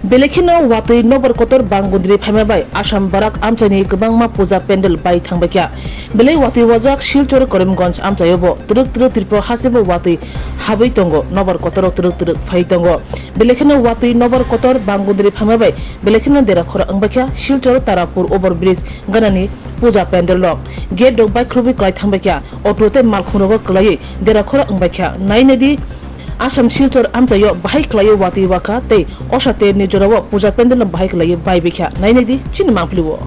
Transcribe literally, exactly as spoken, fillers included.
Belai kheno watwi nobar kotor bangundri phaima bai Assam barak amchaini kwbangma puja pandal bai thangbaikha. Belai watwi wajak Silchar Karimganj amchaiobo twrwk twrwk Tripura hasteo watwi habwi tongo, nobar kotoro twrwk twrwk phai tongo. Belai kheno watwi nobar kotor bangundri phaima bai belai kheno dera khorok wngbaikha Silchar Tarapur over bridge ganani puja pandal rok. Gate rok bai khurubwi kwlai thangbaikha, auto tei malkhung rogo kwlaiwi dera khorok wngbaikha. Nainadi Assam Silchar amchaio bahai kwlaiwi watwi wakha tei osa terni jorao puja pandal no bahai kwlaiwi baibaikha. Nainadi chini mangpili o.